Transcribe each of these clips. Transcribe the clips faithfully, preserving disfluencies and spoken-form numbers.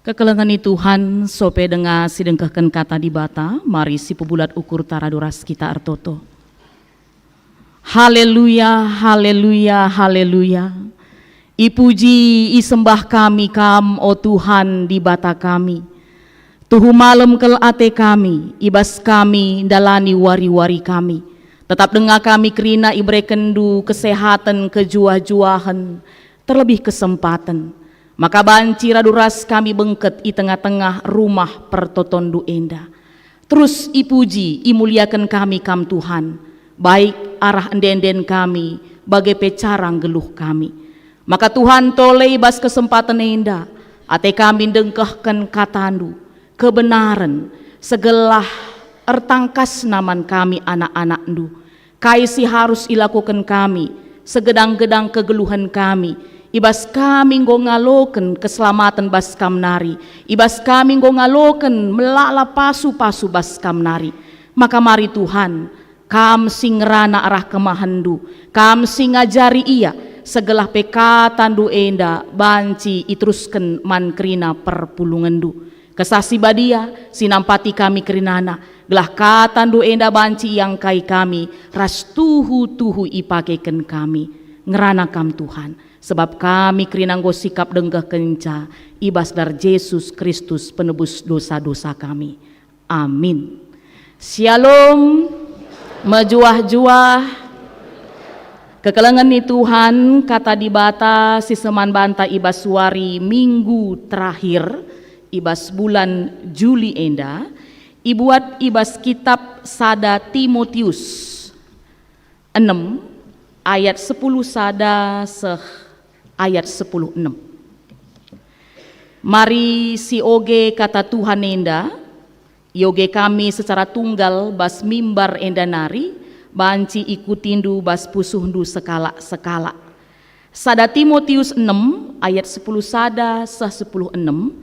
Kekelengen ni Tuhan, sope denga si dengkehken kata Dibata, mari sipebulat ukurta radu ras kita ertoto. Haleluya, haleluya, haleluya. Ipuji, isembah kami Kam, o Tuhan, Dibata kami. Tuhu malem kal ate kami, ibas kami ndalani wari-wari kami. Tetap denga kami kerina iberekenNdu kesehaten, kejuah-juahen, terlebih kesempaten. Maka banci radu ras kami bengket i tengah-tengah rumah pertotonNdu enda. Terus ipuji, imuliaken kami Kam Tuhan, baik arah ende-enden kami, bage pe cara nggeluh kami. Maka Tuhan, tole i bas kesempaten enda, ate kami ndengkehken kataNdu, kebenaren, segelah ertangkasna man kami anak-anakNdu. Kai si harus ilakoken kami, segedang-gedang kegeluhen kami, ibas kami enggo ngaloken keselamaten bas Kam nari, ibas kami enggo ngaloken melala pasu-pasu bas Kam nari. Maka mari Tuhan, Kam si ngerana arah kemahenNdu, Kam si ngajari ia, segelah pe kataNdu enda banci iterusken man kerina perpulungenNdu. Kesah Si Badia, si nampati kami kerinana, gelah kataNdu enda banci iangkai kami, ras tuhu-tuhu ipakeken kami. Ngerana Kam Tuhan, sebab kami kerina enggo sikap dengkehkenca, ibas gelar Jesus Kristus, penebus dosa-dosa kami. Amin. Shalom, mejuah-juah. Kekelengen ni Tuhan, kata Dibata si seman banta ibas wari Minggu terakhir ibas bulan Juli enda, ibuat ibas kitab sada Timotius enem ayat sepuluh sada seh ayat sepuluh enem. Mari sioge kata Tuhan enda, ioge kami secara tunggal bas mimbar enda nari, banci ikutindu bas pusuhndu sekalak-sekalak. Sada Timotius enem ayat sepuluh sada seh sepuluh enem,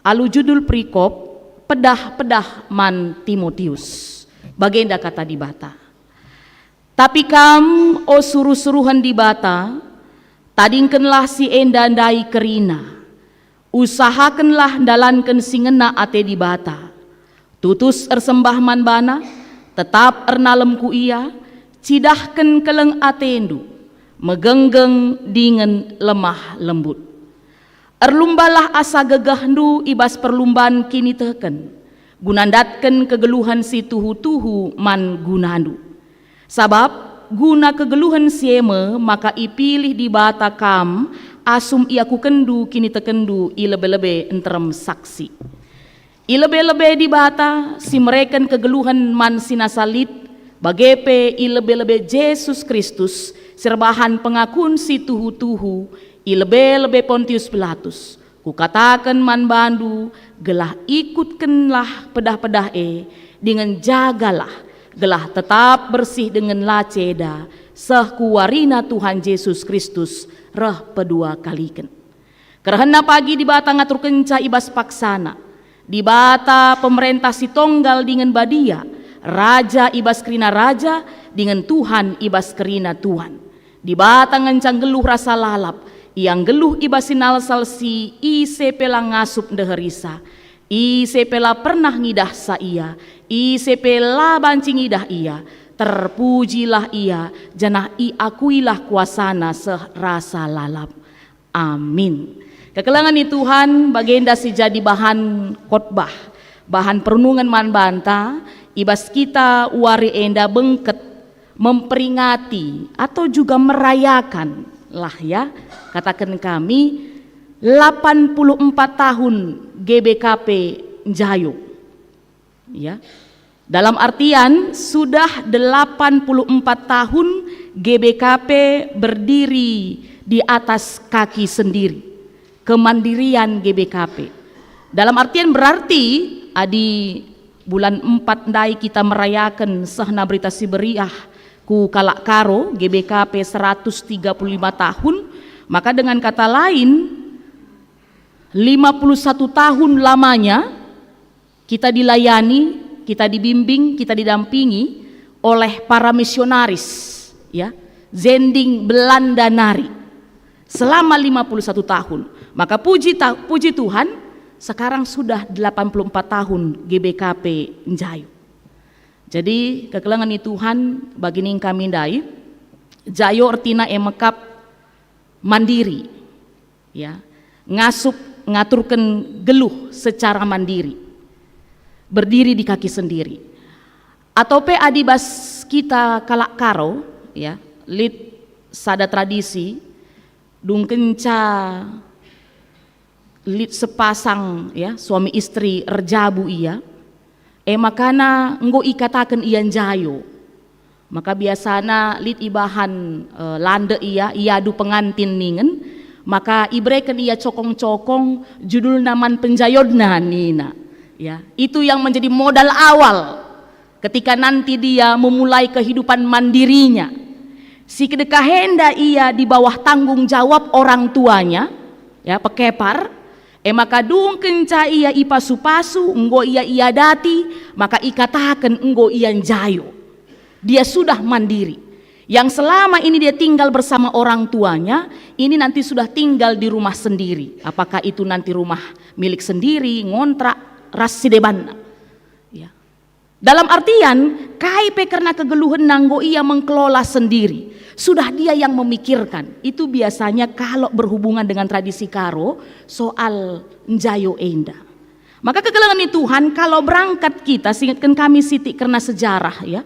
alu judul perikop, Pedah-pedah man Timotius. Bagenda kata Dibata. Tapi kam, o suruh-suruhen Dibata, tadingkenlah si enda ndai kerina. Usahakenlah ndalanken si ngena ate Dibata. Tutus ersembah man baNa, tetap ernalem ku Ia, cidahken keleng atendu, megenggeng dingen lemah lembut. Erlumbalah asa gegehndu i bas perlumban kiniteken, guna ndatken kegeluhen si tuhu-tuhu man gunandu. Sabap guna kegeluhen si e me maka ipilih Dibata kam asum iakukenndu kinitekenndu i lebe-lebe nterem saksi. I lebe-lebe Dibata si mereken kegeluhen man si nasa lit, bage pe i lebe-lebe Jesus Kristus si erbahan pengakun si tuhu-tuhu i lebe-lebe Pontius Pilatus, kukataken man bandu, gelah ikutkenlah pedah-pedah e, dingen jagalah, gelah tetap bersih dingen la ceda, seh ku warina Tuhan Jesus Kristus reh pedua kaliken. Kerehenna pagi Dibata ngaturkenca i bas paksana. Dibata pemerentah si tonggal dingen badia, Raja i bas kerina raja, dingen Tuhan i bas kerina tuan. Dibata ngenca nggeluh rasa lalap, Ia nggeluh i bas sinalsal si ise pe la ngasup ndeherisa, ise pe la pernah ngidahsa Ia, ise pe la banci ngidah Ia. Terpujilah Ia, janah iakuilah kuasaNa seh rasa lalap. Amin. Kekelengen ni Tuhan, bagenda si jadi bahan khotbah, bahan perenungen man banta, i bas kita wari enda bengket memperingati atau juga merayakan lah ya, kataken kami, lapan puluh empat tahun G B K P Njayung. Ya. Dalam artian sudah delapan puluh empat tahun G B K P berdiri di atas kaki sendiri. Kemandirian G B K P. Dalam artian berarti adi bulan empat ndai kita merayaken sehna Berita Si Meriah ku kalak Karo, G B K P seratus tiga puluh lima tahun, maka dengan kata lain, lima puluh satu tahun lamanya kita dilayani, kita dibimbing, kita didampingi oleh para misionaris, ya, zending Belanda nari selama lima puluh satu tahun. Maka puji ta-, puji Tuhan, Sekarang sudah delapan puluh empat tahun G B K P Njayo. Jadi, kekelengen ni Tuhan, bagi ning kami ndai, Njayo ertina e mekap mandiri, ya, ngasup, ngaturken geluh secara mandiri, berdiri di kaki sendiri. Atau pe adi bas kita kalak Karo, ya, lit sada tradisi, dungkenca lit sepasang, ya, suami istri erjabu ia, e makana enggo ikataken ia Njayo. Maka biasana lit ibahan, eh, lande ia, iadu pengantin ningen, maka ibereken ia cokong-cokong, judulna Man Penjayonna nina. Ya, itu yang menjadi modal awal ketika nanti dia memulai kehidupan mandirinya. Si kedekah enda ia di bawah tanggung jawab orang tuanya, ya, pekepar, e maka dungkenca ia ipasu-pasu, enggo ia iadati, maka ikataken enggo ia Njayo. Dia sudah mandiri. Yang selama ini dia tinggal bersama orang tuanya, ini nanti sudah tinggal di rumah sendiri. Apakah itu nanti rumah milik sendiri, ngontrak, ras si debanna. Ya. Dalam artian, kai pe kerna kegeluhenna enggo ia mengkelola sendiri. Sudah dia yang memikirkan. Itu biasanya kalau berhubungan dengan tradisi Karo, soal Njayo enda. Maka kekelengen ni Tuhan, kalau berangkat kita, singetken kami sitik kerna sejarah, ya.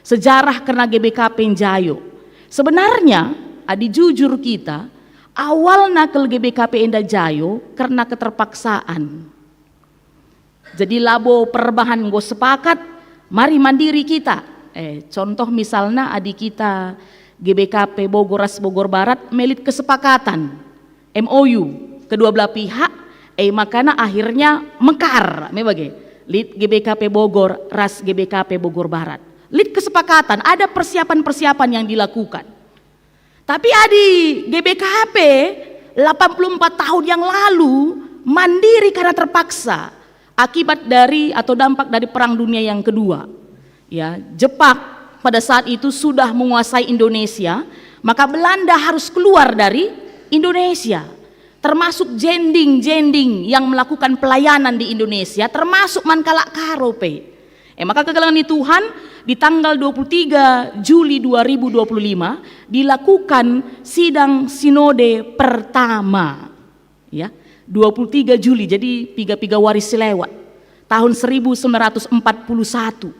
Sejarah kerna G B K P Njayo. Sebenarnya, adi jujur kita, awalna kal G B K P enda Njayo kerna keterpaksaan. Jadi labo perbahan enggo sepakat, mari mandiri kita. Eh, contoh misalna adi kita G B K P Bogor ras Bogor Barat melit kesepakatan, M O U, kedua belah pihak, eh, makana akhirnya mekar, me bage. Lit G B K P Bogor ras G B K P Bogor Barat. Lit kesepakatan, ada persiapan-persiapan yang dilakukan. Tapi adi G B K P delapan puluh empat tahun yang lalu mandiri karena terpaksa akibat dari atau dampak dari Perang Dunia yang Kedua. Ya, Jepang pada saat itu sudah menguasai Indonesia, maka Belanda harus keluar dari Indonesia. Termasuk jending-jending yang melakukan pelayanan di Indonesia, termasuk man kalak Karo pe. E maka kekelengen ni Tuhan, di tanggal dua puluh tiga Juli dua ribu dua puluh lima dilakukan sidang sinode pertama. Ya, dua puluh tiga Juli, jadi piga-piga wari si lewat. Tahun seribu sembilan ratus empat puluh satu.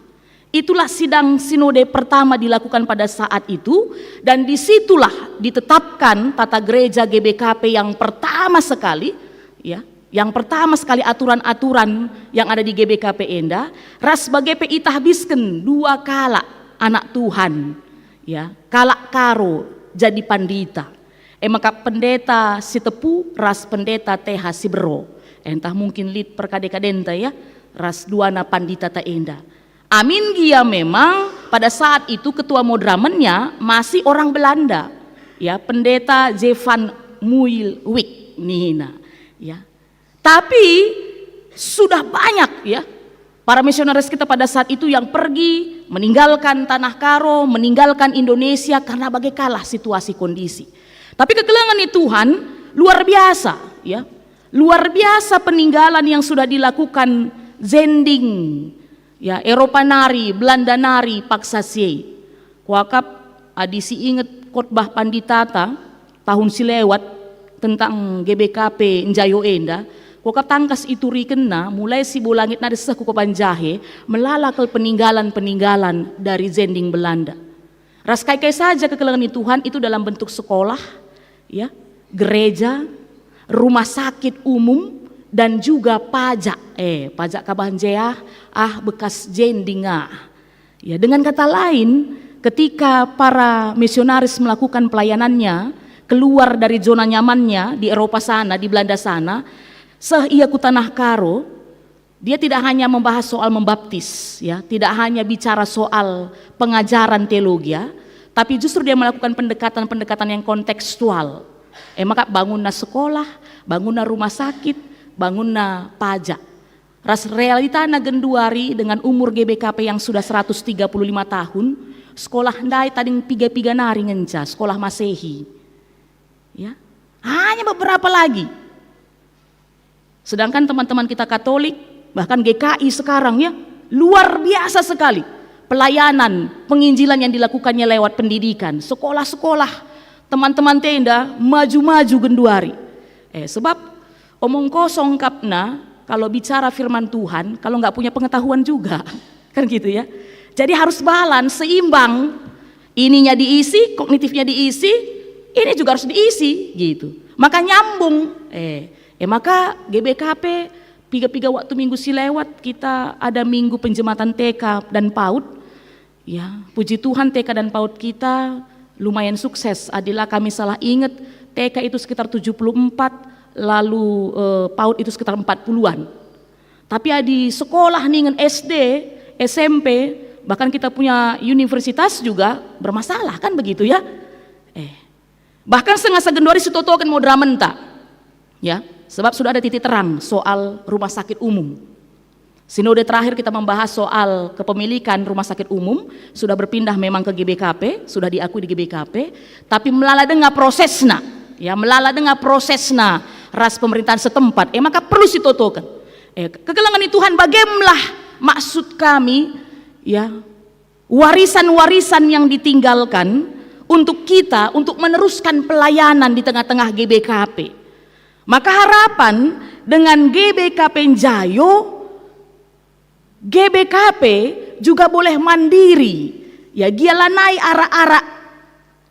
Itulah sidang sinode pertama dilakukan pada saat itu, dan disitulah ditetapkan tata gereja G B K P yang pertama sekali, ya, yang pertama sekali aturan-aturan yang ada di G B K P enda, ras bage pe itahbisken dua kalak anak Tuhan, ya, kalak Karo jadi pandita. E maka Pendeta Sitepu ras Pendeta T H Sibero. Entah mungkin lit perkade-kadenta, ya, ras duana panditata enda. Amin gia memang pada saat itu ketua moderamennya masih orang Belanda, ya, Pendeta Jevan Muilwijk nina, ya. Tapi sudah banyak, ya, para misionaris kita pada saat itu yang pergi meninggalkan tanah Karo, meninggalkan Indonesia karena bage kalah situasi kondisi. Tapi kekelengen ni Tuhan luar biasa, ya. Luar biasa peninggalan yang sudah dilakukan jending, ya, Eropa nari, Belanda nari, paksa si e. Kuakap adi si inget khotbah panditata tahun si lewat tentang G B K P Njayo enda, kuakap tangkas iturikenna mulai si Bolangit nari seh ku Koban Jahe, melala kal peninggalan-peninggalan dari jending Belanda. Ras kai-kai saja kekelengen ni Tuhan itu dalam bentuk sekolah, ya, gereja, rumah sakit umum, dan juga pajak. Eh, pajak kabah njeah, ah, bekas jending ah. Ya, dengan kata lain, ketika para misionaris melakukan pelayanannya keluar dari zona nyamannya di Eropa sana, di Belanda sana, seh ia ku tanah Karo, dia tidak hanya membahas soal membaptis, ya, tidak hanya bicara soal pengajaran teologia, tapi justru dia melakukan pendekatan-pendekatan yang kontekstual. E maka bangunna sekolah, bangunna rumah sakit, bangunna pajak. Ras realitana genduari dengan umur G B K P yang sudah seratus tiga puluh lima tahun, sekolah ndai tading piga-piga nari ngenca, sekolah Masehi. Ya, hanya beberapa lagi. Sedangkan teman-teman kita Katolik, bahkan G K I sekarang, ya, luar biasa sekali pelayanan penginjilan yang dilakukannya lewat pendidikan, sekolah-sekolah, teman-teman tenda maju-maju genduari. Eh, sebab omong kosong kapna kalau bicara firman Tuhan, kalau nggak punya pengetahuan juga, kan gitu, ya. Jadi harus balance, seimbang. Ininya diisi, kognitifnya diisi, ini juga harus diisi, gitu. Maka nyambung. Eh, eh maka G B K P, piga-piga waktu minggu si lewat kita ada minggu penjematan T K dan PAUD. Ya, puji Tuhan, T K dan PAUD kita lumayan sukses. Adila kami salah inget, T K itu sekitar tujuh puluh empat, lalu eh, PAUD itu sekitar empat puluhan. Tapi adi sekolah ningen S D, S M P, bahkan kita punya universitas juga bermasalah, kan begitu, ya? Eh, bahkan sengasa genduari sitotoken moderamen ta, ya, sebab sudah ada titik terang soal rumah sakit umum. Sinode terakhir kita membahas soal kepemilikan rumah sakit umum, sudah berpindah memang ke G B K P, sudah diakui di G B K P, tapi melala denga prosesna, ya, melala denga prosesna ras pemerintahan setempat, eh maka perlu sitotoken. Eh, kekelengen Tuhan, bagemlah maksud kami, ya, warisan-warisan yang ditinggalkan untuk kita, untuk meneruskan pelayanan di tengah-tengah G B K P. Maka harapan dengan G B K P Njayo, G B K P juga boleh mandiri, ya, gia lanai arak-arak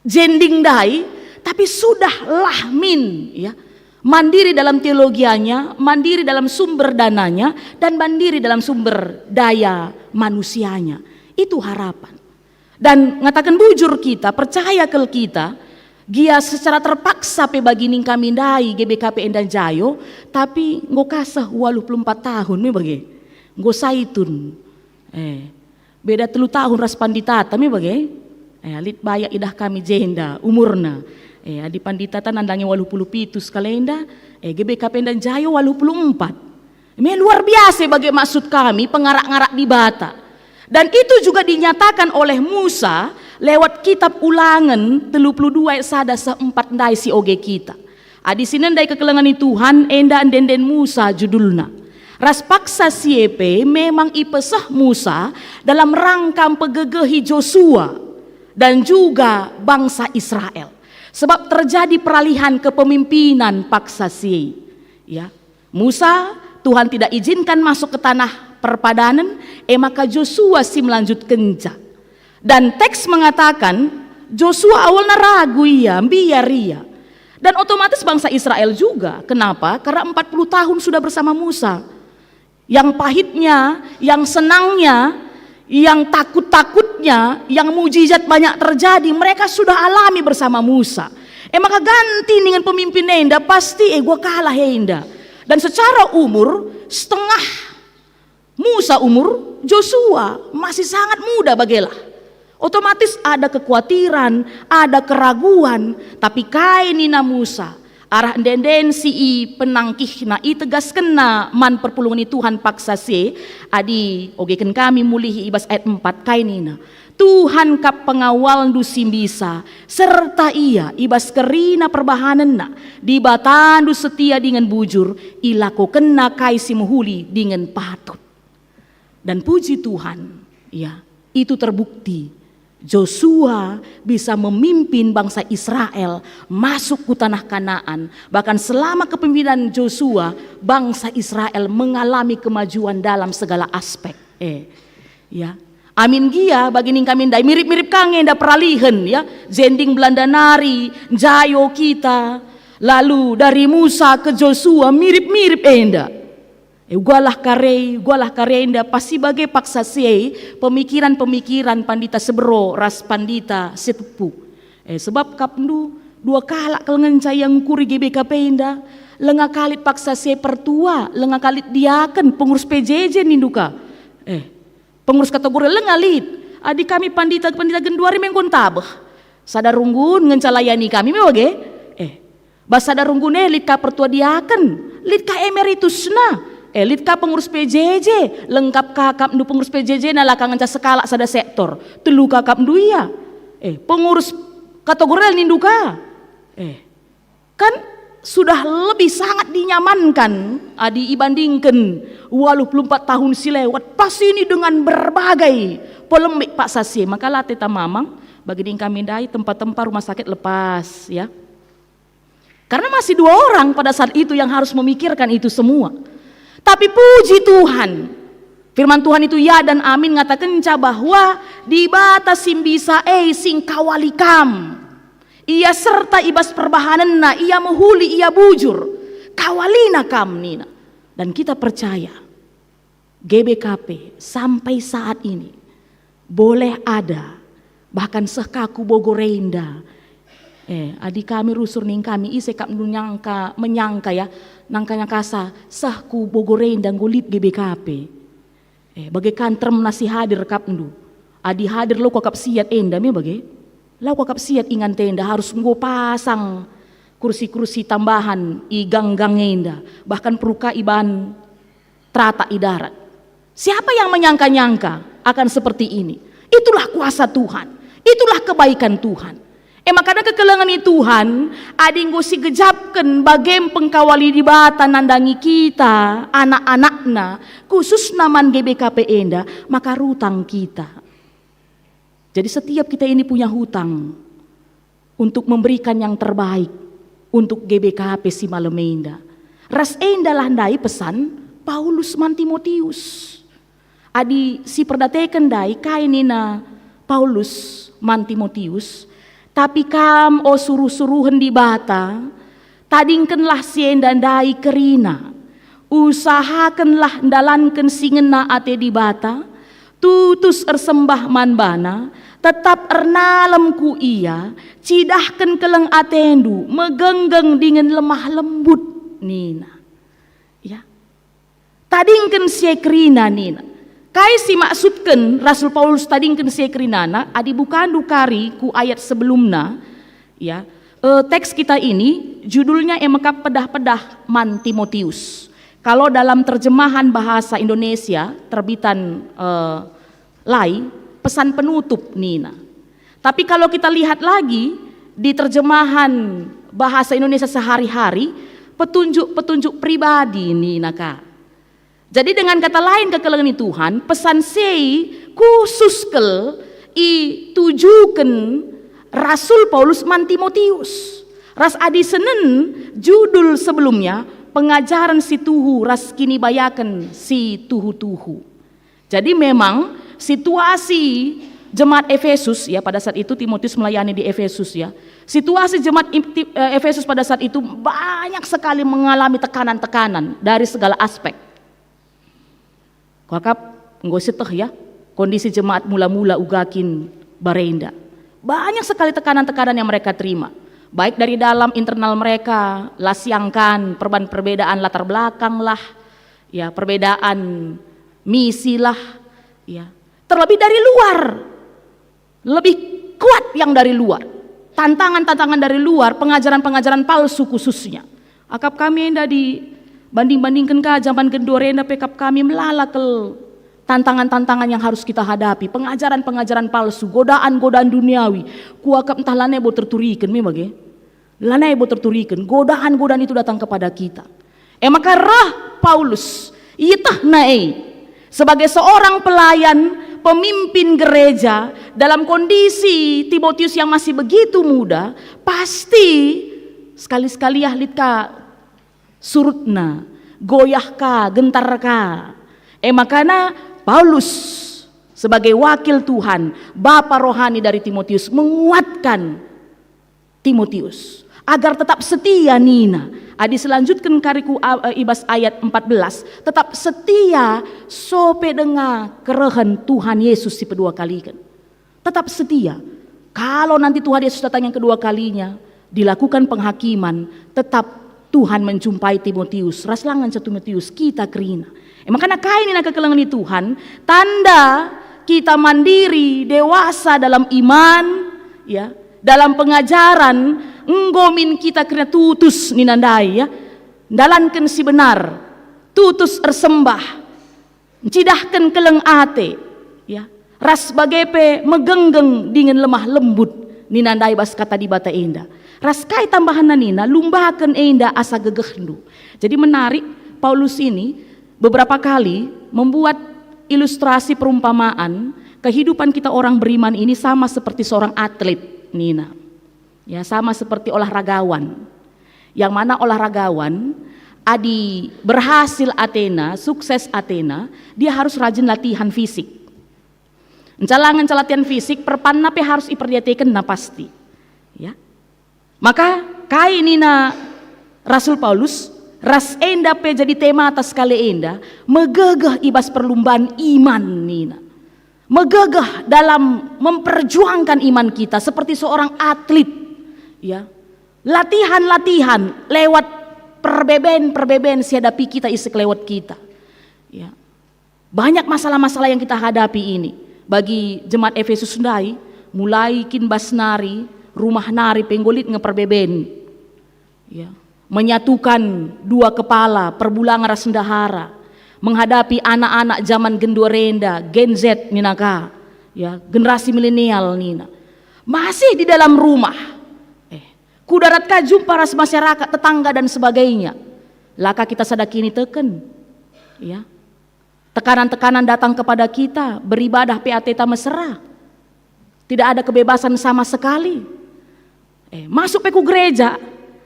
jending ndai, tapi sudah lah min, ya, mandiri dalam teologianya, mandiri dalam sumber dananya, dan mandiri dalam sumber daya manusianya. Itu harapan. Dan ngataken bujur kita, percaya kal kita, gia secara terpaksa pe bagi ning kami ndai G B K P enda Njayo, tapi enggo kaseh waluh puluh empat tahun me bage. Enggo saitun. Eh, beda telu tahun ras panditata me bage. Eh, lit bayak idah kami jenda umurna. Eh, adi panditata nandangi waluh puluh pitu sekalenda, eh, G B K P enda Njayo waluh puluh empat. Me luar biasa bage maksud kami pengarak-ngarak Dibata. Dan itu juga dinyatakan oleh Musa lewat kitab Ulangen telu puluh dua ayat sada seh empat ndai si oge kita. Adi si nendai kekelengen Tuhan, enda ende-enden Musa judulna. Ras paksa si e pe memang ipeseh Musa dalam rangka mpegegehi Josua dan juga bangsa Israel. Sebab terjadi peralihan kepemimpinan paksa si e. Ya. Musa, Tuhan tidak izinkan masuk ke tanah perpadanen, e maka Josua si melanjutkenca. Dan teks mengatakan, Josua awalna ragu ia, mbiar ia. Dan otomatis bangsa Israel juga. Kenapa? Karena empat puluh tahun sudah bersama Musa. Yang pahitnya, yang senangnya, yang takut-takutnya, yang mujizat banyak terjadi, mereka sudah alami bersama Musa. E maka ganti ningen pemimpin enda pasti e gua kalah enda. Dan secara umur, setengah Musa umur, Josua masih sangat muda bagelah. Otomatis ada kekuatiran, ada keraguan, tapi kai nina Musa? Arah ende-enden si ipenangkihna, itegaskenna man perpulungen Tuhan paksa si e, adi ogeken kami mulihi i bas ayat empat, kai nina? Tuhan kap pengawalndu si mbisa, serta Ia i bas kerina perbahanenna, Dibatandu setia dingen bujur, ilakokenna kai si mehuli dingen patut. Dan puji Tuhan, ya, itu terbukti. Josua bisa memimpin bangsa Israel masuk ku tanah Kanaan. Bahkan selama kepemimpinan Josua, bangsa Israel mengalami kemajuan dalam segala aspek. Eh, ya. Amin gia bagi ning kami ndai mirip-mirip ka nge enda peralihen, ya. Jending Belanda nari, njayo kita. Lalu dari Musa ke Josua mirip-mirip enda. Eh, ugalah kare, ugalah kare enda pasti bage paksa si e, pemikiran-pemikiran pandita sebero ras pandita setepu. Eh, sebab kapndu dua kalak kal ngenca ia ngukuri G B K P enda, lenga kalit paksa si e pertua, lenga kalit diaken, pengurus P J J nindu ka. Eh, pengurus kategori lenga lit. Adi kami pandita-pandita genduari me enggo ntabeh. Sada runggun ngenca layani kami me bage. Eh, bas sada runggun e lit ka pertua diaken, lit ka emeritusna, eh, lit ka pengurus P J J, lengkap ka kapndu pengurus P J J na la ka ngenca sekalak sada sektor, telu ka kapndu ia. Eh, pengurus kategorial nindu ka. Eh, kan sudah lebih sangat dinyamankan, adi ibandingken waluh puluh empat tahun si lewat, pas ini dengan berbagai polemik paksa si e, maka la teta mamang, bagi ding kami ndai tempat-tempat rumah sakit lepas, ya. Karena masih dua orang pada saat itu yang harus memikirkan itu semua. Tapi puji Tuhan, firman Tuhan itu ya dan amin ngatakenca bahwa Dibata si mbisa e si ngkawali kam. Ia serta i bas perbahanenna, ia mehuli, ia bujur. Kawalina kam, nina. Dan kita percaya, G B K P sampai saat ini boleh ada, bahkan seh ka ku Bogor enda. Eh, adi kami rusur ning kami, ise kap ndu nyangka, menyangka ya, nangka nyangkasa, seh ku Bogor enda enggo lit G B K P. Eh, bage ka nteremna si hadir kap ndu. Adi hadir lau kuakap siat enda me bage. Lau kuakap siat ingan tenda harus enggo pasang kursi-kursi tambahan i gang-gang enda, bahkan peruka iban teratak i darat. Siapa yang menyangka-nyangka akan seperti ini? Itulah kuasa Tuhan, itulah kebaikan Tuhan. E maka kekelengen i Tuhan, adi enggo sigejapken bage pengkawali Dibata nandangi kita, anak-anakNa, khususna man G B K P enda, maka rutang kita. Jadi setiap kita ini punya hutang untuk memberikan yang terbaik untuk G B K P si malem enda. Ras endalah ndai pesan Paulus man Timotius. Adi siperdateken ndai kai nina Paulus man Timotius, "Tapi kam, o suruh-suruhen Dibata, tadingkenlah si enda ndai kerina. Usahakenlah ndalanken si ngena ate Dibata, tutus ersembah man baNa, tetap ernalem ku Ia, cidahken keleng atendu, megenggeng dingen lemah lembut," nina. Ya. "Tadingken si e kerina," nina. Kai si maksudken Rasul Paulus tadingken si e kerinana? Adi bukandu kari ku ayat sebelumna, ya, eh, teks kita ini judulnya e mekap pedah-pedah man Timotius. Kalau dalam terjemahan bahasa Indonesia terbitan, eh, Lai, pesan penutup nina. Tapi kalau kita lihat lagi di terjemahan bahasa Indonesia sehari-hari, petunjuk-petunjuk pribadi nina ka. Jadi dengan kata lain, kekelengen Tuhan, pesan sei khusus kel itujuken Rasul Paulus man Timotius. Ras adi senen judul sebelumnya, pengajaren si tuhu ras kinibayaken si tuhu-tuhu. Jadi memang situasi jemaat Efesus, ya, pada saat itu Timotius melayani di Efesus, ya. Situasi jemaat i-, ti-, eh, Efesus pada saat itu banyak sekali mengalami tekanan-tekanan dari segala aspek. Kuakap enggo sieteh, ya, kondisi jemaat mula-mula uga kin barenda. Banyak sekali tekanan-tekanan yang mereka terima. Baik dari dalam internal mereka, la siangkan, perban-, perbedaan latar belakang lah, ya, perbedaan misi lah, ya. Terlebih dari luar. Lebih kuat yang dari luar. Tantangan-tantangan dari luar, pengajaran-pengajaran palsu khususnya. Akap kami enda dibanding-bandingken ka jaman genduari enda pe kap kami melala kel tantangan-tantangan yang harus kita hadapi, pengajaran-pengajaran palsu, godaan-godaan duniawi. Kuakap ntah lanai bo terturiken, me bage. Lanai bo terturiken, godaan-godaan itu datang kepada kita. E maka reh Paulus, ietehna e, sebagai seorang pelayan, pemimpin gereja, dalam kondisi Timotius yang masih begitu muda, pasti sekali-sekali ah lit ka surutna, goyah ka, gentar ka. E makana Paulus sebagai wakil Tuhan, bapa rohani dari Timotius, menguatkan Timotius agar tetap setia nina. Adi selanjutken kari ku a-, e, i bas ayat empat belas, tetap setia sope denga kerehen Tuhan Yesus si pedua kaliken. Tetap setia. Kalau nanti Tuhan Yesus datang yang kedua kalinya, dilakukan penghakiman, tetap Tuhan menjumpai Timotius, ras la ngenca Timotius, kita kerina. E makana kai nina kekelengen Tuhan, tanda kita mandiri, dewasa dalam iman, ya, dalam pengajaran, enggo min kita kerina tutus nina ndai, ya, ndalanken si benar, tutus ersembah, ncidahken keleng ate, ya, ras bage pe megenggeng dingen lemah lembut nina ndai bas kata Dibata enda. Ras kai tambahanna nina, lumbaken enda asa gegehndu. Jadi menarik, Paulus ini beberapa kali membuat ilustrasi perumpamaan kehidupan kita orang beriman ini sama seperti seorang atlet nina. Ya, sama seperti olahragawan. Yang mana olahragawan, adi berhasil atena, sukses atena, dia harus rajin latihan fisik. Enca la ngenca latihan fisik, perpanna pe harus iperdiatekenna pasti. Ya. Maka kai nina Rasul Paulus, ras enda pe jadi tema atas kali enda, megegeh i bas perlumban iman nina. Megegeh dalam memperjuangkan iman kita seperti seorang atlet. Ya. Latihan-latihan lewat perbeben-perbeben si hadapi kita i sekelewet kita. Ya. Banyak masalah-masalah yang kita hadapi ini. Bagi jemaat Efesus ndai, mulai kin bas nari, rumah nari pe enggo lit nge perbeben. Ya. Menyatukan dua kepala, perbulangan ras ndehara, menghadapi anak-anak zaman genduari enda, Gen Z nina ka, ya, generasi milenial nina. Masih di dalam rumah. Eh, ku darat ka jumpa ras masyarakat, tetangga dan sebagainya. La ka kita sada kiniteken. Ya. Tekanan-tekanan datang kepada kita, beribadah pe ateta mesera. Tidak ada kebebasan sama sekali. Eh, masuk pe ku gereja,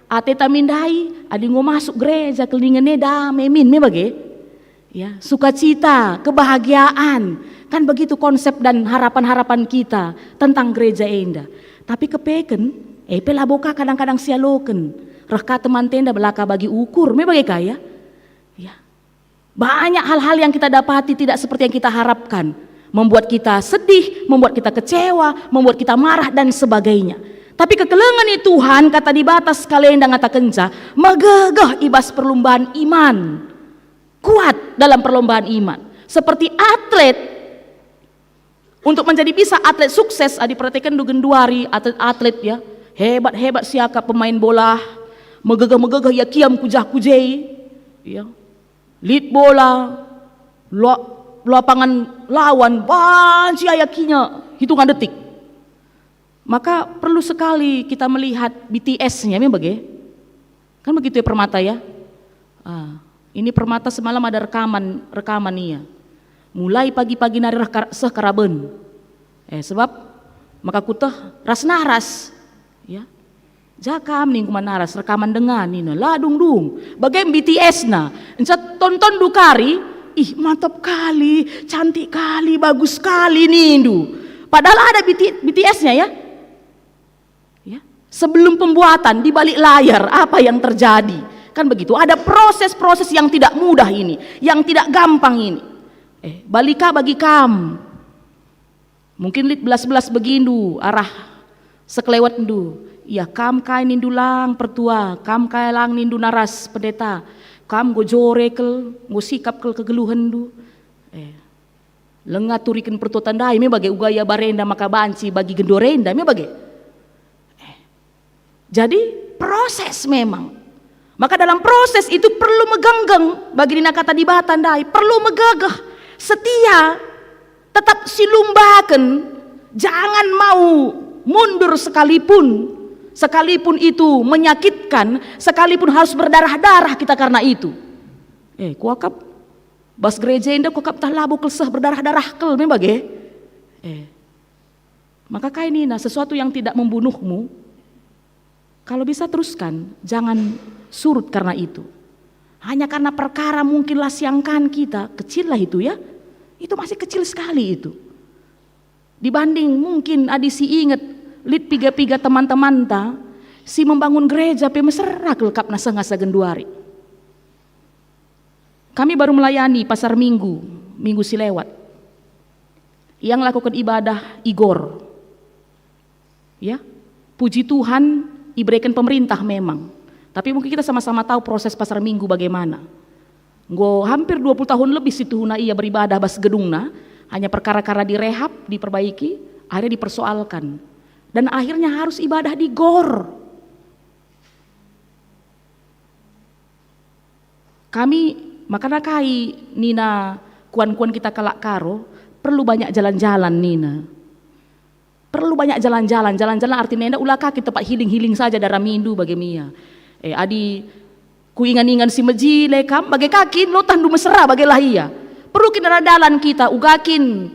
ateta min ndai, adi enggo masuk gereja, kelingen e dame min, me bage? Ya, sukacita, kebahagiaan. Kan begitu konsep dan harapan-harapan kita tentang gereja enda. Tapi kepeken, eh, pe labo ka kadang-kadang sialoken. Reh ka temanta enda belaka bagi ukur, me bage ka, ya? Ya. Banyak hal-hal yang kita dapati tidak seperti yang kita harapkan, membuat kita sedih, membuat kita kecewa, membuat kita marah, dan sebagainya. Tapi kekelengen i Tuhan, kata Dibata sekali enda ngatakenca, megegeh i bas perlombaan iman, kuat dalam perlombaan iman. Seperti atlet, untuk menjadi bisa atlet sukses, adi perhatikenndu genduari atlet-atlet, ya, hebat-hebat siakap pemain bola, megegeh-megegeh ia kiam ku jah ku je, ya. Lit bola, la-, lapangan lawan banci ia kinya hitungan detik. Maka perlu sekali kita melihat B T S-nya, me bage? Kan begitu ya, Permata, ya? Ah, ini Permata semalam ada rekaman, rekaman ia. Mulai pagi-pagi nari reh kar-, seh karaben. Eh, sebab maka kuteh ras naras. Ya. Ja kam ningku man naras, rekaman denga nina, la dung-dung. Bage B T S na. Enca tontonndu kari, ih, mantap kali, cantik kali, bagus kali nindu. Padahal ada B T, B T S-nya, ya. Ya. Sebelum pembuatan, di balik layar, apa yang terjadi? Kan begitu, ada proses-proses yang tidak mudah ini, yang tidak gampang ini. Eh, bali ka bagi kam. Mungkin lit belas-belas begindu arah sekelewetndu. Ya, kam kai nindu lang pertua, kam kai lang nindu naras pendeta, kam enggo jore kal, enggo sikap kal kegeluhenndu. Eh, lenga turiken pertua ndai, me bage uga ia barenda maka banci bagi genduari enda, me bage. Eh, jadi proses memang. Maka dalam proses itu perlu megenggeng, bagi nina kata Dibata ndai, perlu megegeh, setia, tetap silumbaken, jangan mau mundur sekalipun, sekalipun itu menyakitkan, sekalipun harus berdarah-darah kita karena itu. Eh, kuakap bas gereja enda kuakap tah labo kal seh berdarah-darah kal, me bage. Eh. Maka kai nina, sesuatu yang tidak membunuhmu, kalau bisa teruskan, jangan surut karena itu. Hanya karena perkara mungkin la siangkan kita, kecil lah itu, ya. Itu masih kecil sekali itu. Dibanding mungkin adi si inget lit piga-piga teman-temanta si membangun gereja pe mesera kal kap nasa ngasa genduari. Kami baru melayani Pasar Minggu, minggu si lewat. Ia ngelakuken ibadah i gor. Ya, puji Tuhan, ibereken pemerintah memang. Tapi mungkin kita sama-sama tahu proses Pasar Minggu bagaimana. Enggo hampir dua puluh tahun lebih situhuna ia beribadah bas gedungna, hanya perkara-kara direhab, diperbaiki, akhirnya dipersoalkan. Dan akhirnya harus ibadah di gor. Kami, makana kai nina kuan-kuan kita kalak Karo, perlu banyak jalan-jalan nina. Perlu banyak jalan-jalan. Jalan-jalan artina enda ula ka kin tempat healing-healing saja daramindu bage me ia. Eh, adi kuingan-ingan si mejile kam, bage ka kin lotahndu mesera, bagelah ia. Perlu kin dalan-dalan kita, uga kin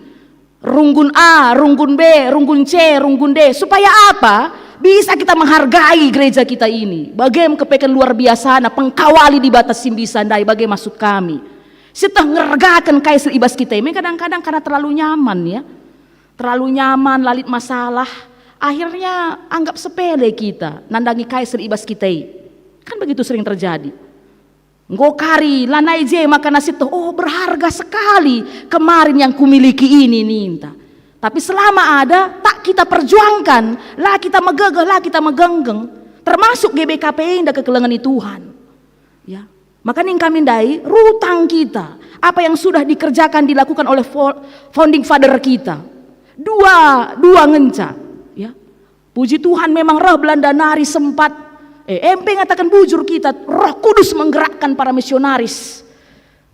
runggun A, runggun B, runggun C, runggun D. Supaya apa? Bisa kita menghargai gereja kita ini. Bage me kepeken luar biasana pengkawali Dibata si mbisa ndai, bage maksud kami. Sieteh ngergaken kai si i bas kita, me kadang-kadang karena terlalu nyaman, ya. Terlalu nyaman, la lit masalah. Akhirnya anggap sepele kita nandangi kai si i bas kita i. Kan begitu sering terjadi. Enggo kari, lanai je maka nasi toh, oh, berharga sekali kemarin yang kumiliki ini, ninta. Tapi selama ada, tak kita perjuangkan, la kita megegeh, la kita megenggeng, termasuk G B K P enda kekelengen i Tuhan. Ya. Maka ning kami ndai, rutang kita, apa yang sudah dikerjakan, dilakukan oleh fo-, founding father kita. Dua, dua ngenca, ya. Puji Tuhan, memang reh Belanda nari sempat, eh, empe ngataken bujur kita, Roh Kudus menggerakkan para misionaris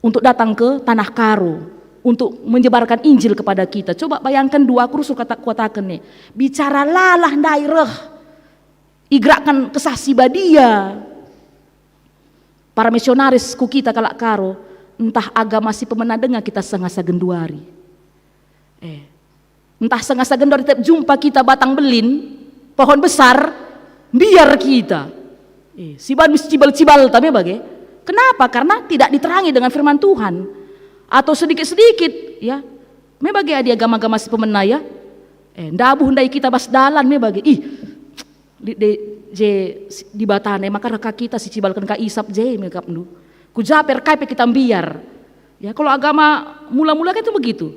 untuk datang ke Tanah Karo, untuk menyebarkan Injil kepada kita. Coba bayangkan dua, aku rusuh kata, kuataken nih, bicara lalah ndai reh, igerakkan Kesah Si Badia. Para misionaris ku kita kalak Karo, ntah agama si pemena denga kita sengasa genduari. Eh, ntah sengasa genduari tiap jumpa kita batang belin, pohon besar, mbiar kita. Eh, siban cibal-cibalta me bage. Kenapa? Karena tidak diterangi dengan firman Tuhan. Atau sedikit-sedikit, ya. Me bage adi agama-agama si pemena, ya. Eh, ndabuh ndai kita bas dalan me bage. Ih, Lit de je si-, Dibata nai maka reh ka kita si cibalken ka isap je me akapndu. Ku ja pe kai pe kita mbiar. Ya, kalau agama mula-mula kan itu begitu.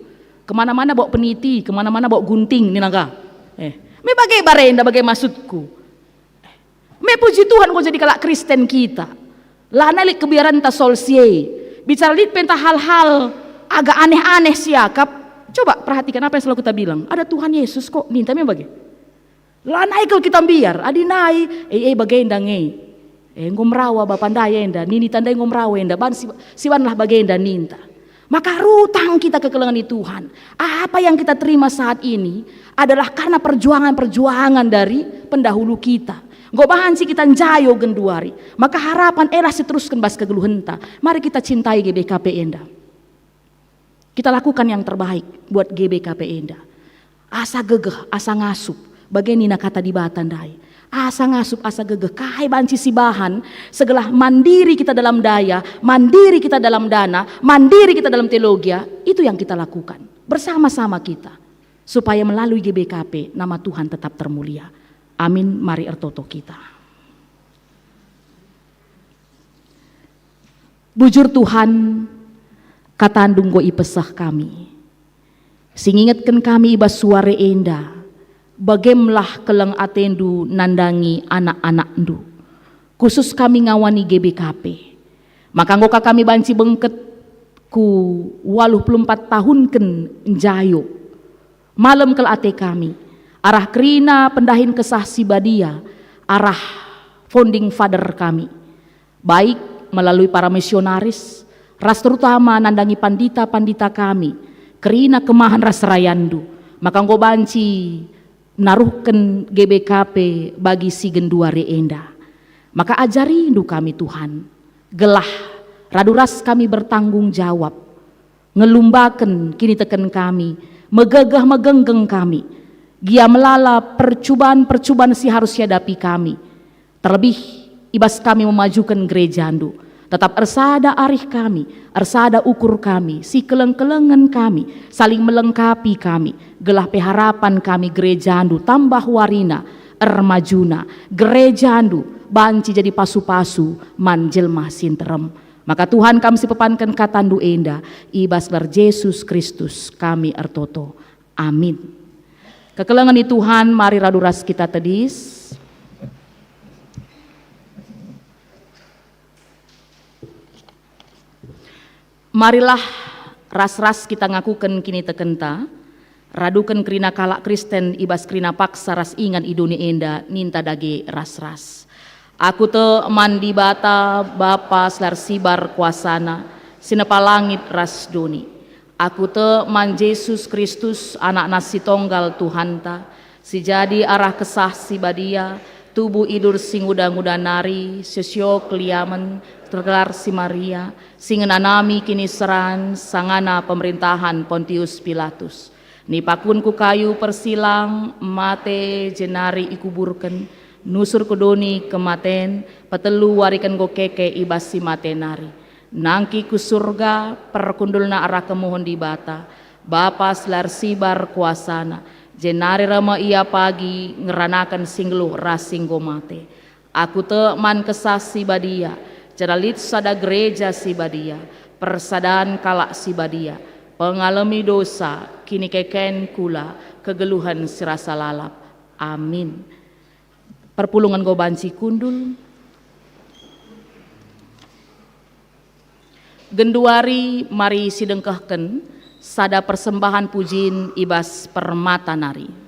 Kemana-mana bawa peniti, kemana-mana bawa gunting, nina ka. Eh, me bage barenda bage maksudku. Me puji Tuhan enggo jadi kalak Kristen kita. Lanai lit kebiaranta Saul si e. Bicara lit pe ntah hal-hal agak aneh-aneh siakap. Coba perhatikan apa yang selalu kita bilang. Ada Tuhan Yesus kok, ninta me bage. Lanai kal kita mbiar, adi nai, e, e, bagenda nge. E, enggo merawa bapa ndai enda, nini tandai enggo merawa enda, ban si, sibanlah bagenda ninta. Maka rutang kita kekelengen i Tuhan. Apa yang kita terima saat ini adalah karena perjuangan-perjuangan dari pendahulu kita. Enggo banci kita njayo genduari. Maka harapan elah siterusken bas kegeluhenta. Mari kita cintai G B K P enda. Kita lakukan yang terbaik buat G B K P enda. Asa gegeh, asa ngasup, bage nina kata Dibata ndai. Asa ngasup, asa gegeh, kai banci sibahan, segelah mandiri kita dalam daya, mandiri kita dalam dana, mandiri kita dalam teologia, itu yang kita lakukan. Bersama-sama kita, supaya melalui G B K P nama Tuhan tetap termulia. Amin, mari ertoto kita. Bujur Tuhan, kataNdu enggo ipeseh kami. Si ngingetken kami i bas suare enda, bagemlah keleng ateNdu nandangi anak-anakNdu, khusus kami ngawani G B K P. Maka enggo ka kami banci bengket ku waluh puluh empat tahunken njayo. Malem kal ate kami, arah kerina pendahin Kesah Si Badia, arah founding father kami. Baik melalui para misionaris, ras terutama nandangi pandita-pandita kami, kerina kemahen ras serayanNdu, maka enggo banci naruhken G B K P bagi si genduari enda. Maka ajarindu kami, Tuhan, gelah radu ras kami bertanggung jawab, ngelumbaken kiniteken kami, megegeh megenggeng kami, gia melala percuban-percuban si harus ihadapi kami, terlebih i bas kami memajuken gerejandu. Tetap ersada arih kami, ersada ukur kami, sikeleng-kelengen kami, saling melengkapi kami, gelah pe harapan kami gerejandu tambah warina, ermajuna, gerejandu banci jadi pasu-pasu man jelma si nterem. Maka Tuhan, kami sipepanken katandu enda, i bas gelar Jesus Kristus kami ertoto. Amin. Kekelengen i Tuhan, mari radu ras kita tedis. Marilah ras-ras kita ngakuken kinitekenta, raduken kerina kalak Kristen i bas kerina paksa ras ingan i doni enda, ninta dage ras-ras. Aku tek man Dibata, Bapa si la ersibar kuasana, si nepa langit ras doni. Aku tek man Jesus Kristus, AnakNa si Tonggal Tuhanta, Si jadi arah Kesah Si Badia, tubuh idur si nguda-nguda nari, sesio keliamen, tergelar si Maria, si ngenanami kiniseran sangana pemerintahan Pontius Pilatus. Nipakun ku kayu persilang, mate, jenari ikuburken, nusur ku doni kematen, petelu wariken enggo keke i bas si mate nari. Nangki ku Surga, perkundulna arah kemuhen Dibata, Bapa si la ersibar kuasana, jenari reh me Ia pagi ngeranaken si nggeluh ras si enggo mate. Aku tek man Kesah Si Badia, janah lit sada gereja si badia, persadan kalak si badia, pengalemi dosa, kinikeken kula, kegeluhen si rasa lalap. Amin. Perpulungen enggo banci kundul. Genduari mari sidengkehken sada persembahan pujin i bas permata nari.